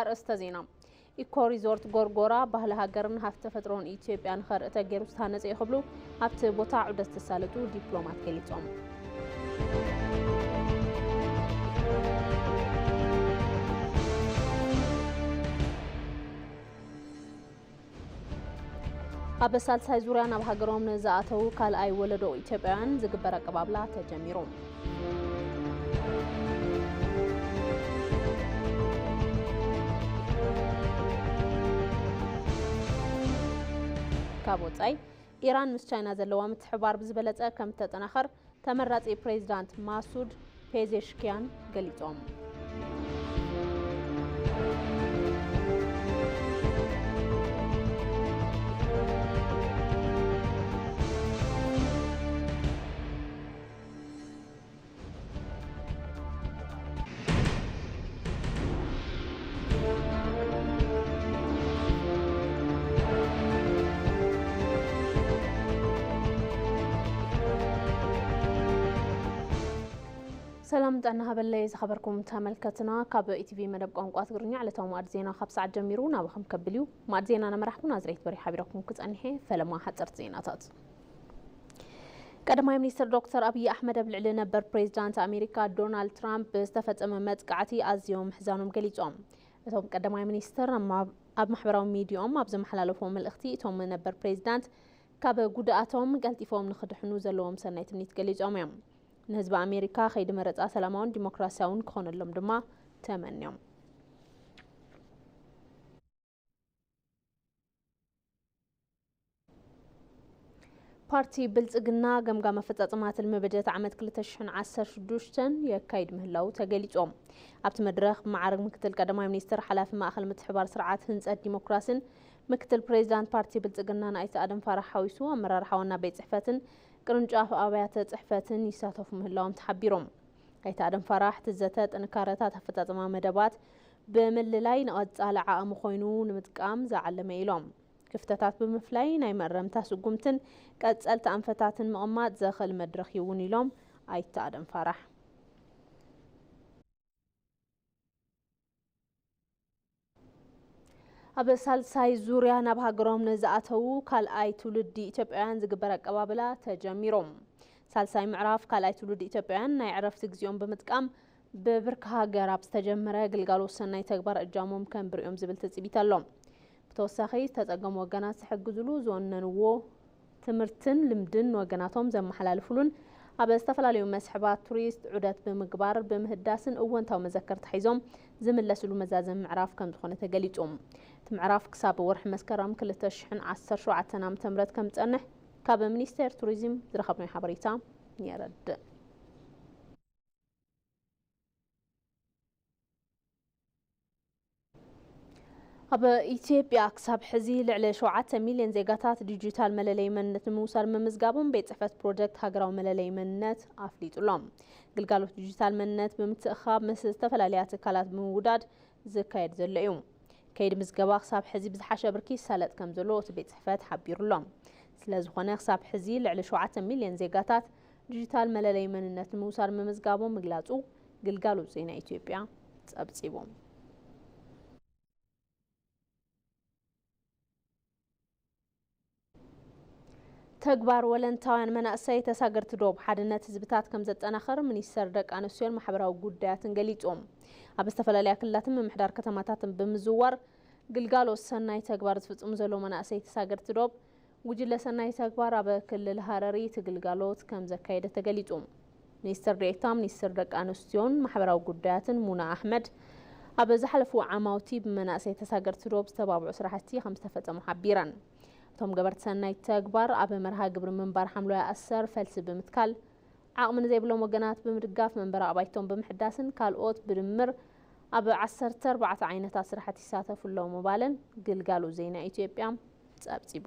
ኣርእስተ ዜና። ኢኮ ሪዞርት ጎርጎራ ባህሊ ሃገርን ሃፍቲ ተፈጥሮን ኢትዮጵያ ንኸርኢ ተገይሩ ዝተሃነፀ እዩ ክብሉ ኣብቲ ቦታ ዑደት ዝተሳለጡ ዲፕሎማት ገሊፆም። ኣብ ሳልሳይ ዙርያ ናብ ሃገሮም ንዝኣተዉ ካልኣይ ወለዶ ኢትዮጵያውያን ዝግበር ኣቀባብላ ተጀሚሩ። ካብ ወጻኢ፣ ኢራን ምስ ቻይና ዘለዋ ምትሕብባር ብዝበለጸ ከም እተጠናኸር ተመራጺ ፕሬዚዳንት ማሱድ ፔዜሽኪያን ገሊጾም። ሰላም ጥዕና ሃበለይ ዝኸበርኩም ተመልከትና፣ ካብ ኢቲቪ መደብ ቋንቋ ትግርኛ ዕለታዊ ማዕድ ዜና ካብ ሰዓት ጀሚሩ ናባኹም ከብል እዩ። ማዕድ ዜና ነመራሕኩ ናዝሬት በሪ ሓቢረኩም ክጸንሐ ፈለማ ሓጸርቲ ዜናታት። ቀዳማይ ሚኒስትር ዶክተር ኣብይ ኣሕመድ ኣብ ልዕሊ ነበር ፕሬዚዳንት ኣሜሪካ ዶናልድ ትራምፕ ዝተፈጸመ መጥቃዕቲ ኣዝዮም ምሕዛኖም ገሊጾም። እቶም ቀዳማይ ሚኒስትር ኣብ ማ-፣ ኣብ ማሕበራዊ ሚዲያኦም ኣብ ዘመሓላለፍዎ መልእኽቲ፣ እቶም ነበር ፕሬዚዳንት ካብ ጉድኣቶም ቀልጢፎም ንኽድሕኑ ዘለዎም ሰናይ ትምኒት ገሊጾም እዮም። ንህዝቢ ኣሜሪካ ከይዲ መረጻ ሰላማውን ዲሞክራሲያውን ክኾነሎም ድማ ተመንዮም። ፓርቲ ብልጽግና ገምጋም ኣፈጻጽማ ትልሚ በጀት ዓመት ክልተ ሽሕን ዓሰርተ ሽዱሽተን የካይድ ምህላው ተገሊጾም። ኣብቲ መድረኽ ብመዓርግ ምክትል ቀዳማይ ሚኒስትር ሓላፊ ማእኸል ምትሕባር ስርዓት ህንጸት ዲሞክራሲን ምክትል ፕሬዚዳንት ፓርቲ ብልጽግናን ኣይተ ኣደም ፋራሕ ሓዊሱ ኣመራርሓ ዋና ቤት ጽሕፈትን ቅርንጫፍ ኣብያተ ጽሕፈትን ይሳተፉ ምህላዎም ተሓቢሮም። ኣይተ ኣደም ፋራሕ እቲ ዘተ ጥንካረታት ኣፈጻጽማ መደባት ብምልላይ ንቐጻሊ ዓቕሚ ኮይኑ ንምጥቃም ዝዓለመ ኢሎም። ክፍተታት ብምፍላይ ናይ መእረምታ ስጉምትን ቀጸልቲ ኣንፈታትን ምቕማጥ ዘኽእል መድረኽ ይውን ኢሎም ኣይተ ኣደም ፋራሕ። ኣብ ሳልሳይ ዙርያ ናብ ሃገሮም ንዝኣተዉ ካልኣይ ትውልዲ ኢትዮጵያውያን ዝግበር ኣቀባብላ ተጀሚሮም። ሳልሳይ ምዕራፍ ካልኣይ ትውልዲ ኢትዮጵያውያን ናይ ዕረፍቲ ግዜኦም ብምጥቃም ብብርኪ ሃገር ኣብ ዝተጀመረ ግልጋሎት ሰናይ ተግባር እጃሞም ከንብሩ እዮም ዝብል ትጽቢት ኣሎ። ብተወሳኺ ዝተጸገሙ ወገናት ዝሕግዝሉ ዝወነንዎ ትምህርትን ልምድን ንወገናቶም ዘመሓላልፉሉን ኣብ ዝተፈላለዩ መስሕባት ቱሪስት ዑደት ብምግባር ብምህዳስን እወንታዊ መዘከርታ ሒዞም ዝምለስሉ መዛዘሚ ምዕራፍ ከም ዝኾነ ተገሊጹ። እቲ ምዕራፍ ክሳብ ወርሒ መስከረም ክልተ ሽሕን ዓሰርተ ሸውዓተን ዓመተ ምህረት ከም ዝጸንሕ ካብ ሚኒስቴር ቱሪዝም ዝረኸብናዮ ሓበሬታ የረድእ። ኣብ ኢትዮጵያ ክሳብ ሕዚ ልዕሊ ሸውዓተ ሚልዮን ዜጋታት ዲጂታል መለለዪ መንነት ንምውሳድ ምምዝጋቦም ቤት ጽሕፈት ፕሮጀክት ሃገራዊ መለለዪ መንነት ኣፍሊጡ ኣሎ። ግልጋሎት ዲጂታል መንነት ብምትእኽኻብ ምስ ዝተፈላለያ ትካላት ብምውዳድ ዝካየድ ዘሎ እዩ። ከይዲ ምዝገባ ክሳብ ሕዚ ብዝሓሸ ብርኪ ይሳለጥ ከም ዘሎ እቲ ቤት ጽሕፈት ሓቢሩ ኣሎ። ስለ ዝኾነ ክሳብ ሕዚ ልዕሊ ሸውዓተ ሚልዮን ዜጋታት ዲጂታል መለለዪ መንነት ንምውሳድ ምምዝጋቦም ምግላጹ ግልጋሎት ዜና ኢትዮጵያ ጸብጺቡ። ተግባር ወለንታውያን መናእሰይ ተሳገርቲ ዶብ ሓድነት ህዝብታት ከም ዘጠናኸር ሚኒስተር ደቂ ኣንስትዮን ማሕበራዊ ጉዳያትን ገሊጹ። ኣብ ዝተፈላለያ ክልላትን ምምሕዳር ከተማታትን ብምዝዋር ግልጋሎት ሰናይ ተግባር ዝፍጽሙ ዘለዉ መናእሰይ ተሳገርቲ ዶብ ጉጅለ ሰናይ ተግባር ኣብ ክልል ሃረሪ እቲ ግልጋሎት ከም ዘካየደ ተገሊጹ። ሚኒስትር ዴኤታ ሚኒስትር ደቂ ኣንስትዮን ማሕበራዊ ጉዳያትን ሙና ኣሕመድ፣ ኣብ ዝሓለፉ ዓማውቲ ብመናእሰይ ተሳገርቲ ዶብ ዝተባብዑ ስራሕቲ ከም ዝተፈጸሙ ሓቢረን። እቶም ገበርቲ ሰናይ ተግባር ኣብ መርሃ ግብሪ ምንባር ሓምለዋይ ኣሰር ፈልሲ ብምትካል፣ ዓቕሚ ንዘይብሎም ወገናት ብምድጋፍ፣ መንበሪ ኣባይቶም ብምሕዳስን ካልኦት ብድምር ኣብ ዓሰርተ ኣርባዕተ ዓይነታት ስራሕቲ ይሳተፉ ኣለዉ ምባለን ግልጋሎት ዜና ኢትዮጵያ ጸብጺቡ።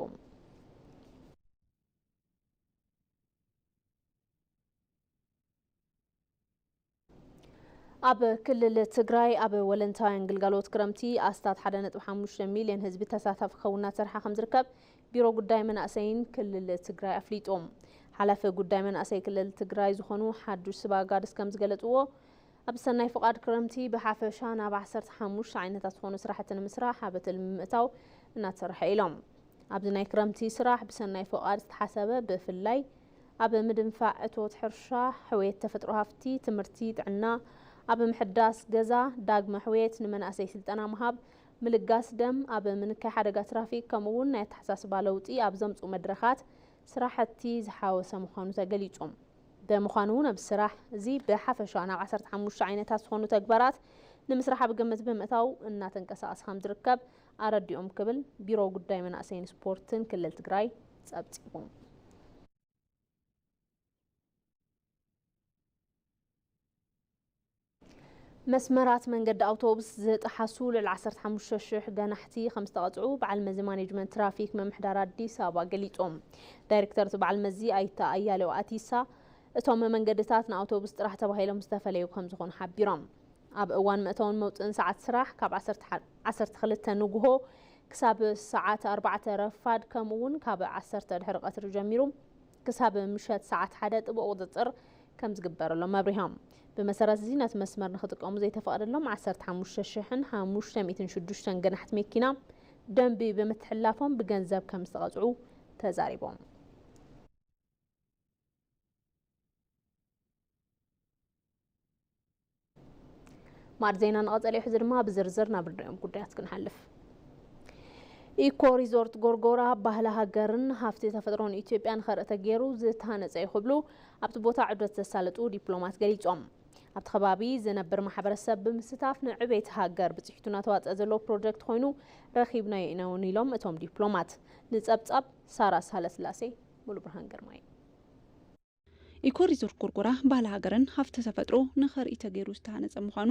ኣብ ክልል ትግራይ ኣብ ወለንታውያን ግልጋሎት ክረምቲ ኣስታት ሓደ ነጥቢ ሓሙሽተ ሚልዮን ህዝቢ ተሳታፊ ክኸውን እናሰርሐ ከም ዝርከብ ቢሮ ጉዳይ መናእሰይን ክልል ትግራይ ኣፍሊጡ። ሓላፊ ጉዳይ መናእሰይ ክልል ትግራይ ዝኾኑ ሓዱሽ ስባጋድስ ከም ዝገለጽዎ፣ ኣብ ሰናይ ፍቓድ ክረምቲ ብሓፈሻ ናብ ዓሰርተ ሓሙሽተ ዓይነታት ዝኾኑ ስራሕቲ ንምስራሕ ኣብ ትልሚ ምእታው እናተሰርሐ ኢሎም። ኣብዚ ናይ ክረምቲ ስራሕ ብሰናይ ፍቓድ ዝተሓሰበ ብፍላይ ኣብ ምድንፋዕ እቶት ሕርሻ፣ ሕውየት ተፈጥሮ ሃፍቲ፣ ትምህርቲ፣ ጥዕና፣ ኣብ ምሕዳስ ገዛ፣ ዳግመ ሕውየት፣ ንመናእሰይ ስልጠና ምሃብ፣ ምልጋስ ደም፣ ኣብ ምንካይ ሓደጋ ትራፊክ ከምኡ እውን ናይ ኣተሓሳስባ ለውጢ ኣብ ዘምፅኡ መድረኻት ስራሕቲ ዝሓወሰ ምዃኑ ተገሊፁ። ብምዃኑ እውን ኣብዚ ስራሕ እዚ ብሓፈሻ ናብ ዓሰርተ ሓሙሽተ ዓይነታት ዝኾኑ ተግባራት ንምስራሕ ኣብ ግምት ብምእታው እናተንቀሳቐሰ ከም ዝርከብ ኣረዲኦም ክብል ቢሮ ጉዳይ መናእሰይን ስፖርትን ክልል ትግራይ ጸብጺቡ። መስመራት መንገዲ ኣውቶቡስ ዝጠሓሱ ልዕሊ ዓሰርተ ሓሙሽተ ሽሕ ገናሕቲ ከም ዝተቐጽዑ በዓል መዚ ማኔጅመንት ትራፊክ ምምሕዳር ኣዲስ ኣበባ ገሊጾም። ዳይሬክተር እቲ በዓል መዚ ኣይተ ኣያሌው ኣቲሳ፣ እቶም መንገድታት ንኣውቶቡስ ጥራሕ ተባሂሎም ዝተፈለዩ ከም ዝኾኑ ሓቢሮም። ኣብ እዋን መእተውን መውፅእን ሰዓት ስራሕ ካብ ዓሰርተ ክልተ ንጉሆ ክሳብ ሰዓት ኣርባዕተ ረፋድ ከምኡ እውን ካብ ዓሰርተ ድሕሪ ቀትሪ ጀሚሩ ክሳብ ምሸት ሰዓት ሓደ ጥቡቕ ቁፅፅር ከም ዝግበረሎም ኣብሪሆም። ብመሰረት እዚ ነቲ መስመር ንክጥቀሙ ዘይተፈቐደሎም ዓሰርተ ሓሙሽተ ሽሕን ሓሙሽተ ሚእትን ሽዱሽተን ገናሕቲ መኪና ደንቢ ብምትሕላፎም ብገንዘብ ከም ዝተቐፅዑ ተዛሪቦም። ማዕድ ዜና ንቐጸለ እዩ። ሕዚ ድማ ብዝርዝር ናብ ርድኦም ጉዳያት ክንሓልፍ። ኢኮ ሪዞርት ጎርጎራ ባህሊ ሃገርን ሃፍቲ ተፈጥሮን ኢትዮጵያ ንኸርኢ ተገይሩ ዝተሃነጸ እዩ ክብሉ ኣብቲ ቦታ ዑደት ዘሳለጡ ዲፕሎማት ገሊጾም። ኣብቲ ከባቢ ዝነብር ማሕበረሰብ ብምስታፍ ንዕቤት ሃገር ብጽሒቱ እናተዋጸአ ዘሎ ፕሮጀክት ኮይኑ ረኺብናዮ ኢና እውን ኢሎም እቶም ዲፕሎማት። ንጸብጻብ ሳራ ሳለስላሴ፣ ሙሉ ብርሃን ግርማይ። ኢኮ ሪዞርት ጎርጎራ ባህሊ ሃገርን ሃፍቲ ተፈጥሮ ንኸርኢ ተገይሩ ዝተሃነጸ ምዃኑ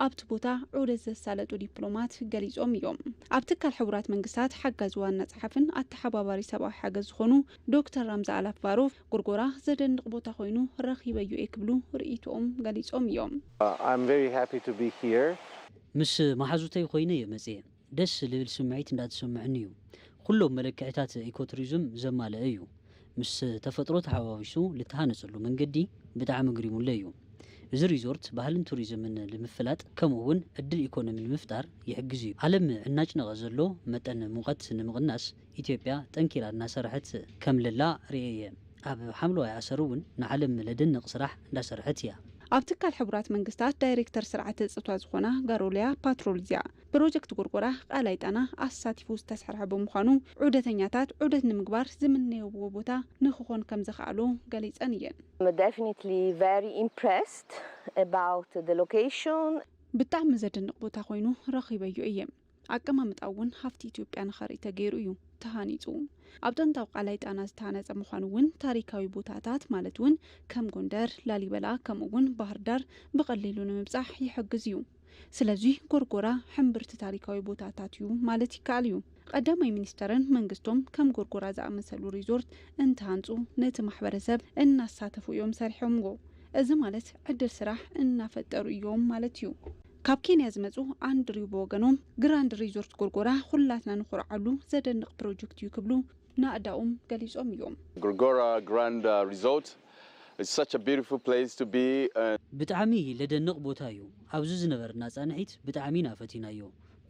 ኣብቲ ቦታ ዑደት ዘሳለጡ ዲፕሎማት ገሊጾም እዮም። ኣብ ትካል ሕቡራት መንግስታት ሓጋዚ ዋና ጸሓፍን ኣተሓባባሪ ሰብኣዊ ሓገዝ ዝኾኑ ዶክተር ራምዛ ኣላፍባሮቭ፣ ጎርጎራ ዘደንቕ ቦታ ኮይኑ ረኺበዮ እየ ክብሉ ርእይቶኦም ገሊጾም እዮም። Uh, I'm very happy to be here. ምስ መሓዙተይ ኮይነ እየ መጽየ። ደስ ልብል ስምዒት እንዳተሰምዐኒ እዩ። ኩሎም መለክዕታት ኢኮቱሪዝም ዘማልአ እዩ። ምስ ተፈጥሮ ተሓዋዊሱ ልተሃነጸሉ መንገዲ ብጣዕሚ ግሪሙለ እዩ። እዚ ሪዞርት ባህልን ቱሪዝምን ንምፍላጥ ከምኡ እውን ዕድል ኢኮኖሚ ንምፍጣር ይሕግዝ እዩ። ዓለም እናጭነቐ ዘሎ መጠን ሙቐት ንምቕናስ ኢትዮጵያ ጠንኪራ እናሰርሐት ከም ለላ ርእየ እየ። ኣብ ሓምለዋይ ኣሰር እውን ንዓለም ለደንቕ ስራሕ እንዳሰርሐት እያ። ኣብ ትካል ሕቡራት መንግስታት ዳይሬክተር ስርዓተ እጽቷ ዝኾና ጋሮሊያ ፓትሮልዚያ፣ ፕሮጀክት ጎርጎራ ቃላይ ጣና ኣሳቲፉ ዝተሰርሐ ብምዃኑ ዑደተኛታት ዑደት ንምግባር ዝምነይዎ ቦታ ንክኾን ከም ዝኸኣሉ ገሊጸን እየን። I'm definitely very impressed about the location. ብጣዕሚ ዘደንቕ ቦታ ኮይኑ ረኺበዮ እየ። ኣቀማምጣ እውን ሃፍቲ ኢትዮጵያ ንኸርኢ ተገይሩ እዩ ተሃኒጹ። ኣብ ጥንታዊ ቃላይ ጣና ዝተሃነጸ ምዃኑ እውን ታሪካዊ ቦታታት ማለት እውን ከም ጎንደር፣ ላሊበላ ከምኡ እውን ባህር ዳር ብቐሊሉ ንምብጻሕ ይሕግዝ እዩ። ስለዚ ጎርጎራ ሕምብርቲ ታሪካዊ ቦታታት እዩ ማለት ይከኣል እዩ። ቀዳማይ ሚኒስተርን መንግስቶም ከም ጎርጎራ ዝኣመሰሉ ሪዞርት እንትሃንጹ ነቲ ማሕበረሰብ እናሳተፉ እዮም ሰሪሖምዎ። እዚ ማለት ዕድል ስራሕ እናፈጠሩ እዮም ማለት እዩ። ካብ ኬንያ ዝመጹ ኣንድሪው ብወገኖም ግራንድ ሪዞርት ጎርጎራ ኩላትና ንኾርዓሉ ዘደንቕ ፕሮጀክት እዩ ክብሉ ናእዳኦም ገሊጾም እዮም። Gorgora Grand uh, Resort is such a beautiful place to be. Uh, ብጣዕሚ ለደንቕ ቦታ እዩ። ኣብዚ ዝነበርና ጻንሒት ብጣዕሚ ኢና ፈቲናዮ።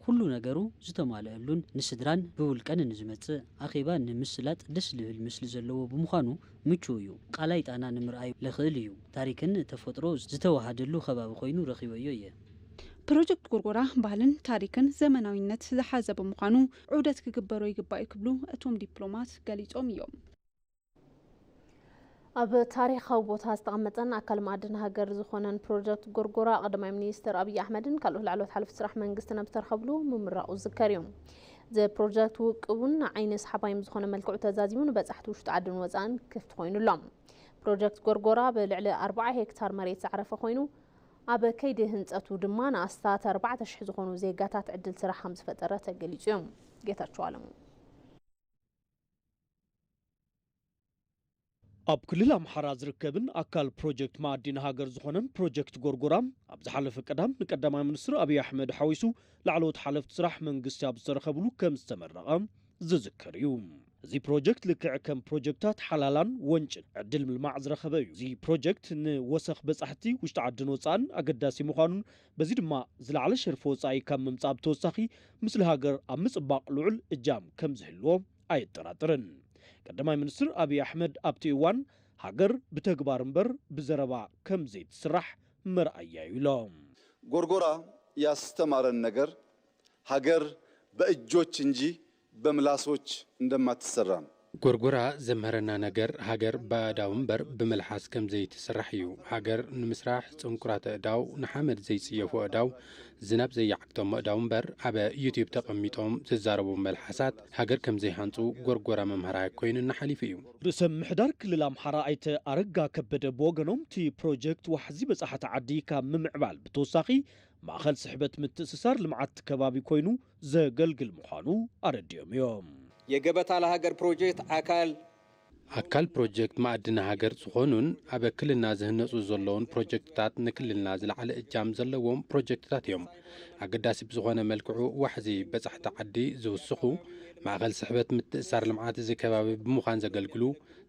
ኩሉ ነገሩ ዝተማልአሉን ንስድራን ብውልቀን ንዝመጽእ ኣኼባ ንምስላጥ ደስ ልብል ምስሊ ዘለዎ ብምዃኑ ምቹው እዩ። ቃላይ ጣና ንምርኣይ ለኽእል እዩ። ታሪክን ተፈጥሮ ዝተዋሃደሉ ከባቢ ኮይኑ ረኺበዮ እየ። ፕሮጀክት ጎርጎራ ባህልን ታሪክን ዘመናዊነት ዝሓዘ ብምዃኑ ዑደት ክግበሮ ይግባእ እዩ ክብሉ እቶም ዲፕሎማት ገሊጾም እዮም። ኣብ ታሪኻዊ ቦታ ዝተቐመጠን ኣካል ማዕድን ሃገር ዝኾነን ፕሮጀክት ጎርጎራ ቀዳማይ ሚኒስትር ኣብይ ኣሕመድን ካልኦት ላዕለዎት ሓለፍቲ ስራሕ መንግስትን ኣብ ዝተረኸብሉ ምምራቑ ዝዝከር እዩ። እዚ ፕሮጀክት ውቅቡን ዓይኒ ሰሓባይን ብዝኾነ መልክዑ ተዛዚሙ ንበጻሕቲ ውሽጢ ዓድን ወጻእን ክፍቲ ኮይኑ ኣሎ። ፕሮጀክት ጎርጎራ ብልዕሊ ኣርብዓ ሄክታር መሬት ዝዓረፈ ኮይኑ ኣብ ከይዲ ህንፀቱ ድማ ንኣስታት ኣርባዕተ ሽሕ ዝኾኑ ዜጋታት ዕድል ስራሕ ከም ዝፈጠረ ተገሊፁ እዩ። ጌታቸው ኣለሙ። ኣብ ክልል ኣምሓራ ዝርከብን ኣካል ፕሮጀክት ማዕዲን ሃገር ዝኾነን ፕሮጀክት ጎርጎራ ኣብ ዝሓለፈ ቀዳም ንቀዳማይ ሚኒስትር ኣብይ ኣሕመድ ሓዊሱ ላዕለዎት ሓለፍቲ ስራሕ መንግስቲ ኣብ ዝተረኸብሉ ከም ዝተመረቐ ዝዝከር እዩ። እዚ ፕሮጀክት ልክዕ ከም ፕሮጀክታት ሓላላን ወንጭን ዕድል ምልማዕ ዝረኸበ እዩ። እዚ ፕሮጀክት ንወሰኽ በጻሕቲ ውሽጢ ዓድን ወጻእን ኣገዳሲ ምዃኑን በዚ ድማ ዝለዓለ ሸርፊ ወጻኢ ካብ ምምጻእ ብተወሳኺ ምስሊ ሃገር ኣብ ምጽባቕ ልዑል እጃም ከም ዝህልዎ ኣየጠራጥርን። ቀዳማይ ሚኒስትር ኣብይ ኣሕመድ ኣብቲ እዋን ሃገር ብተግባር እምበር ብዘረባ ከም ዘይትስራሕ መርኣያ እዩ ኢሎም። ጎርጎራ ያስተማረን ነገር ሀገር በእጆች እንጂ በምላሶች እንደማትሰራ ነው። ጎርጎራ ዘምሀረና ነገር ሃገር በእዳው እምበር ብመልሓስ ከምዘይትስራሕ እዩ። ሃገር ንምስራሕ ጽንኩራት ኣእዳው፣ ንሓመድ ዘይጽየፉ ኣእዳው፣ ዝናብ ዘይዓግቶም ኣእዳው እምበር ኣብ ዩትዩብ ተቐሚጦም ዝዛረቡ መልሓሳት ሃገር ከምዘይሃንጹ ጎርጎራ መምሃራያ ኮይኑና ሓሊፉ እዩ። ርእሰ ምምሕዳር ክልል ኣምሓራ ኣይተ ኣረጋ ከበደ ብወገኖም እቲ ፕሮጀክት ዋሕዚ በጻሕቲ ዓዲ ካብ ምምዕባል ብተወሳኺ ማእኸል ስሕበት ምትእስሳር ልምዓት ከባቢ ኮይኑ ዘገልግል ምዃኑ ኣረዲኦም እዮም። የገበታ ለሃገር ፕሮጀክት ኣካል ኣካል ፕሮጀክት መኣዲ ንሃገር ዝኾኑን ኣብ ክልልና ዝህነፁ ዘለውን ፕሮጀክትታት ንክልልና ዝለዓለ እጃም ዘለዎም ፕሮጀክትታት እዮም። ኣገዳሲ ብዝኾነ መልክዑ ዋሕዚ በፃሕቲ ዓዲ ዝውስኹ፣ ማእኸል ስሕበት ምትእሳር ልምዓት እዚ ከባቢ ብምዃን ዘገልግሉ፣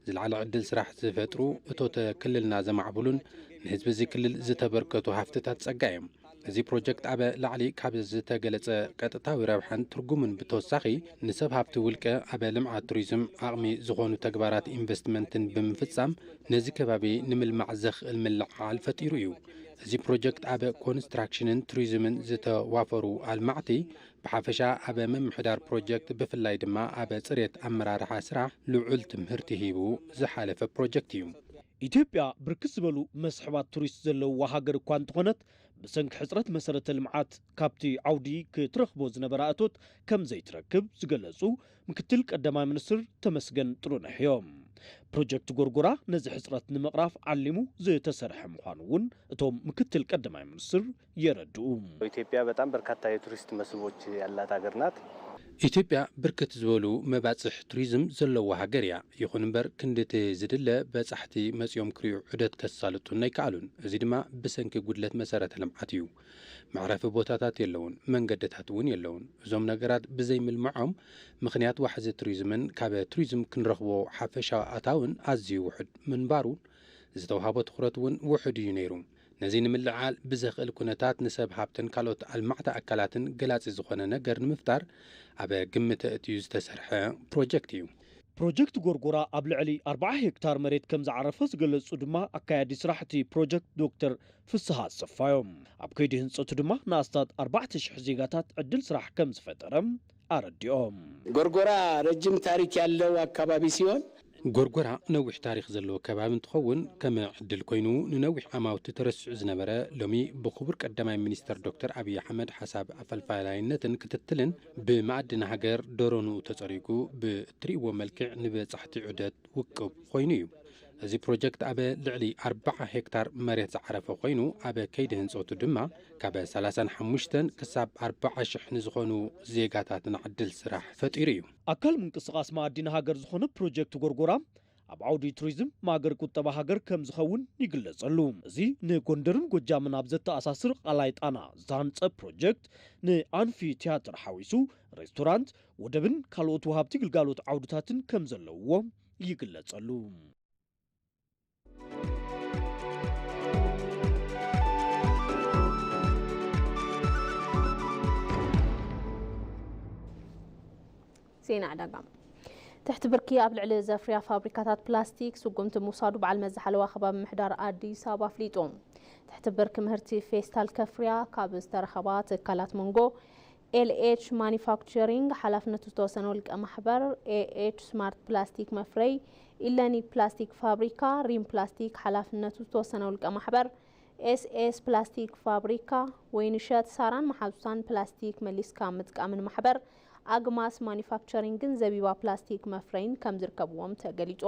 ዝለዓለ ዕድል ስራሕ ዝፈጥሩ፣ እቶተ ክልልና ዘማዕብሉን ንህዝቢ እዚ ክልል ዝተበርከቱ ሃፍትታት ፀጋ እዮም። እዚ ፕሮጀክት ኣብ ላዕሊ ካብ ዝተገለፀ ቀጥታዊ ረብሓን ትርጉምን ብተወሳኺ ንሰብ ሃፍቲ ውልቀ ኣብ ልምዓት ቱሪዝም ዓቕሚ ዝኾኑ ተግባራት ኢንቨስትመንትን ብምፍፃም ነዚ ከባቢ ንምልማዕ ዘኽእል ምልዕዓል ፈጢሩ እዩ። እዚ ፕሮጀክት ኣብ ኮንስትራክሽንን ቱሪዝምን ዝተዋፈሩ ኣልማዕቲ ብሓፈሻ ኣብ ምምሕዳር ፕሮጀክት ብፍላይ ድማ ኣብ ፅሬት ኣመራርሓ ስራሕ ልዑል ትምህርቲ ሂቡ ዝሓለፈ ፕሮጀክት እዩ። ኢትዮጵያ ብርክት ዝበሉ መስሕባት ቱሪስት ዘለውዋ ሃገር እኳ እንተኾነት ብሰንኪ ሕፅረት መሰረተ ልምዓት ካብቲ ዓውዲ ክትረኽቦ ዝነበራ እቶት ከም ዘይትረክብ ዝገለፁ ምክትል ቀዳማይ ሚኒስትር ተመስገን ጥሩነህ እዮም። ፕሮጀክት ጎርጎራ ነዚ ሕፅረት ንምቕራፍ ዓሊሙ ዝተሰርሐ ምዃኑ እውን እቶም ምክትል ቀዳማይ ሚኒስትር የረድኡ። ኢትዮጵያ በጣም በርካታ የቱሪስት መስህቦች ያላት ሀገር ናት። ኢትዮጵያ ብርክት ዝበሉ መባፅሕ ቱሪዝም ዘለዋ ሃገር እያ። ይኹን እምበር ክንድቲ ዝድለ በፃሕቲ መፂኦም ክሪኡ ዑደት ከሳልጡን ኣይከኣሉን። እዚ ድማ ብሰንኪ ጉድለት መሰረተ ልምዓት እዩ። መዕረፊ ቦታታት የለውን፣ መንገድታት እውን የለውን። እዞም ነገራት ብዘይምልምዖም ምኽንያት ዋሕዚ ቱሪዝምን ካብ ቱሪዝም ክንረኽቦ ሓፈሻዊ ኣታውን ኣዝዩ ውሑድ ምንባሩ ዝተውሃቦ ትኹረት እውን ውሑድ እዩ ነይሩ። ነዚ ንምልዕዓል ብዘኽእል ኩነታት ንሰብ ሃብትን ካልኦት ኣልማዕቲ ኣካላትን ገላጺ ዝኾነ ነገር ንምፍጣር ኣብ ግምት ኣእትዩ ዝተሰርሐ ፕሮጀክት እዩ። ፕሮጀክት ጎርጎራ ኣብ ልዕሊ ኣርብዓ ሄክታር መሬት ከም ዝዓረፈ ዝገለጹ ድማ ኣካያዲ ስራሕ እቲ ፕሮጀክት ዶክተር ፍስሃ ኣሰፋ እዮም። ኣብ ከይዲ ህንፀቱ ድማ ንኣስታት ኣርባዕተ ሽሕ ዜጋታት ዕድል ስራሕ ከም ዝፈጠረ ኣረዲኦም። ጎርጎራ ረጅም ታሪክ ያለው አካባቢ ሲሆን ጎርጎራ ነዊሕ ታሪክ ዘለዎ ከባቢ እንትኸውን ከም ዕድል ኮይኑ ንነዊሕ ዓማውቲ ተረሲዑ ዝነበረ ሎሚ ብክቡር ቀዳማይ ሚኒስተር ዶክተር ኣብይ ኣሕመድ ሓሳብ ኣፈልፋላይነትን ክትትልን ብመኣድን ሃገር ደሮንኡ ተፀሪጉ ብእትሪእዎ መልክዕ ንበፃሕቲ ዑደት ውቅብ ኮይኑ እዩ። እዚ ፕሮጀክት ኣብ ልዕሊ ኣርብዓ ሄክታር መሬት ዝዓረፈ ኮይኑ ኣብ ከይዲ ህንፀቱ ድማ ካብ ሰላሳን ሓሙሽተን ክሳብ ኣርብዓ ሽሕ ንዝኾኑ ዜጋታትና ዕድል ስራሕ ፈጢሩ እዩ። ኣካል ምንቅስቃስ መኣዲ ንሃገር ዝኾነ ፕሮጀክት ጎርጎራ ኣብ ዓውዲ ቱሪዝም ማእገር ቁጠባ ሃገር ከም ዝኸውን ይግለጸሉ። እዚ ንጎንደርን ጎጃምን ኣብ ዘተኣሳስር ቃላይ ጣና ዝተሃንጸ ፕሮጀክት ንኣንፊ ቲያትር ሓዊሱ ሬስቶራንት፣ ወደብን ካልኦት ወሃብቲ ግልጋሎት ዓውድታትን ከም ዘለውዎ ይግለጸሉ። ዜና ዕዳጋ። ትሕቲ ብርኪ ኣብ ልዕሊ ዘፍርያ ፋብሪካታት ፕላስቲክ ስጉምቲ ምውሳዱ በዓል መዚ ሓለዋ ከባቢ ምሕዳር ኣዲስ ኣበባ ኣፍሊጡ። ትሕቲ ብርኪ ምህርቲ ፌስታል ከፍርያ ካብ ዝተረኸባ ትካላት መንጎ ኤልኤች ማኒፋክቸሪንግ ሓላፍነቱ ዝተወሰነ ውልቀ ማሕበር፣ ኤኤች ስማርት ፕላስቲክ መፍረይ፣ ኢለኒ ፕላስቲክ ፋብሪካ፣ ሪም ፕላስቲክ ሓላፍነቱ ዝተወሰነ ውልቀ ማሕበር፣ ኤስኤስ ፕላስቲክ ፋብሪካ፣ ወይንሸት ሳራን መሓዙታን ፕላስቲክ መሊስካ ምጥቃምን ማሕበር ኣግማስ ማኒፋክቸሪንግን ዘቢባ ፕላስቲክ መፍረይን ከም ዝርከብዎም ተገሊጹ።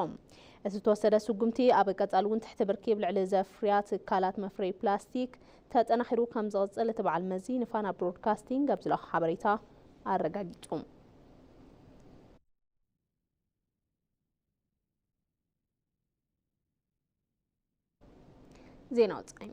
እቲ ዝተወሰደ ስጉምቲ ኣብ ቀጻሊ እውን ትሕቲ ብርኪ ብልዕሊ ዘፍርያ ትካላት መፍረይ ፕላስቲክ ተጠናኺሩ ከም ዝቕጽል እቲ በዓል መዚ ንፋና ብሮድካስቲንግ ኣብ ዝለኣኾ ሓበሬታ ኣረጋጊጹ። ዜና ወጻኢ።